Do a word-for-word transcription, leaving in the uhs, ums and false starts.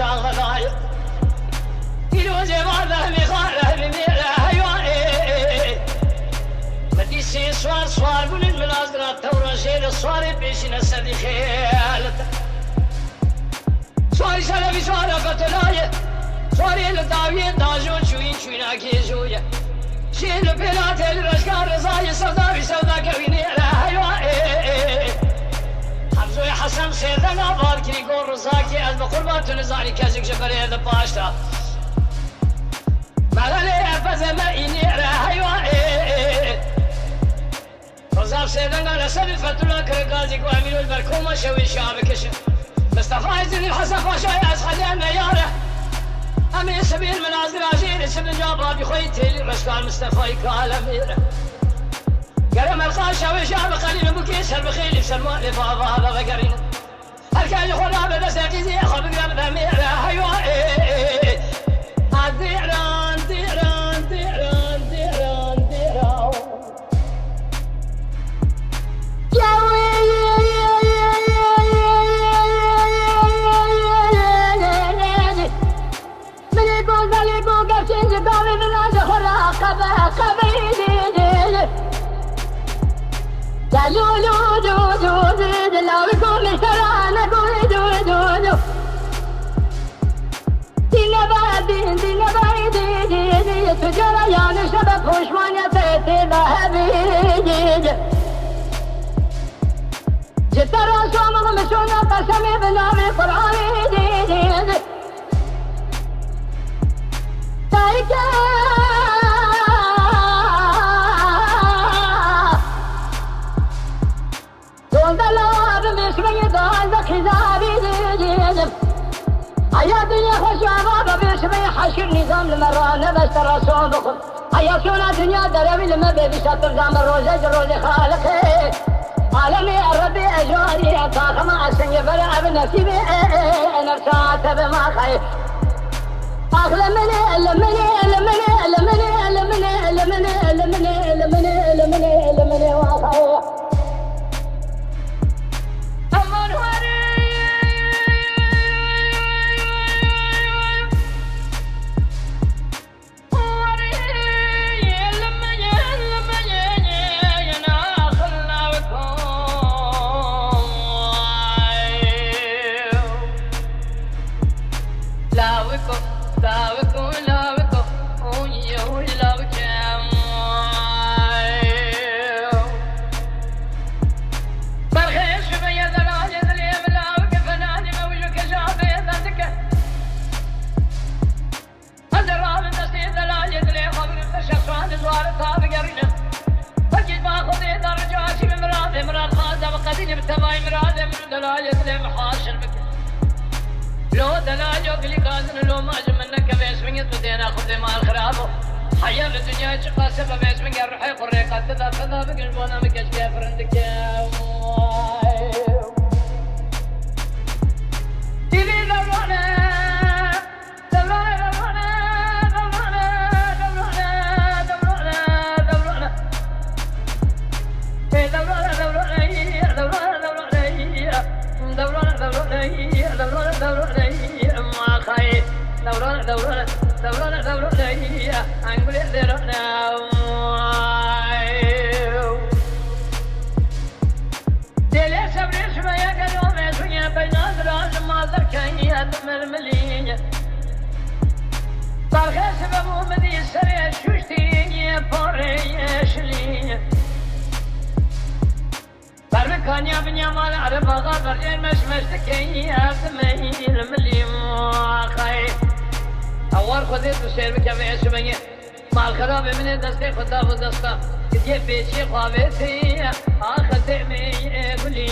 Çaxedayê. Pîrozê va rehmê xwe, rehmê mêre heywanê. Me dîsê swar, swar bûnin, min azgira tewra jê li swarê pêşîne sedî xêl. Swarî şerefî, swara Fethulayê. Swarê li dawiyê dajo çûyîn çûyîna gêjo ye. Şêr li pêlatê li reşka Rizayê, sewda wî sewda kewî nêre heywa ê. Hemzoyê Hesen sêrdenga bar kirî, got Rizakê ez bi qurban, tu nizanî kesik ji berê li paş da. Mexelê efeze me î nêre heywa ê. Riza sêrdenga li ser Fethullah kire gazî ku Emîrol ber koma şewê şiya bikişin. Mistefa Îzîdî Hesen Paşayê ez xeliyane yare. Em ê sibîr min azira jêrê çi binca babî xwe yî têlî reşkar Mistefayî kale mêre. Gere merqa şewê şiya bi qelî min bûkê ser bi xêlî ser malê bava ve vegerîne. Her kes ji xwe nabe destê qîzê xwe bigire bibe mêre heywa ê. A dêran, dêran, dêran, dêran, dêran. Minê gozelê ku gerçê ji gavê min a ji xwe re qebe, qebe. Lê lê lê lê lê. Ya lû lû lû lû lê lê, lawê ku min sera ne goyê lû lû lû. Dîne be dîn, dîne be dîn, dîn, dîn, tu cara yanlış be poşmanya te tê be hebî. Ji te re şoma min şona qesemê bi navê Qur'anê. Dayike. Donde la bi mêşmeyê dal de qîzavî. Heya dinya xweş ava be mêşmeyê heşîr nîzam li me ranebe sera şon bixwim. Heya şona dinya derewî li me bê dîşa tu zan bi rojê ji rojê Xaliqê. Alemê Erebê ejarî taxima esengê bere ev nesîbê e, e, e, nefsa te bi ma xayê. Ax li minê, li minê, li minê, li minê, li minê, li minê, li minê, li minê, li minê, li minê, wa xayê. Aman warê. Ez ê rabim destê delalê dilê xwe birim, te şeş saet li zwarê ta bigerînim. Wekî ba Xwedê de rica çî bi miradê, mirad xwaze bi qedînê bi tevayî miradê min û delalê dilê min haşir bike. Lo delalo gilî gazin lo ma ji min neke vêşbingê tu dêna Xwedê mal xirab o. Heya li dinyayê çiqas e be vêşbingê ruhê xwe rêka tu da feda bikin ji bona min keşke firindike. Dîlî lewlane. Dêlê sebrê şime ye gelo me şuye beyna diran ma derkeye dimirmilî. Berxê sibe bû min dî serê şuştî parê yeşilî. Berbi kaniya binya mal ere baxa berjên meş meş dikeye dimeyî li milî maxayê. Ewar Xwedê tu sêr bike vê şime ye. Malxerabê min ê destê xwe da bi desta. Gidiyê pêçiyê xwe avêtê, axe demê gulî.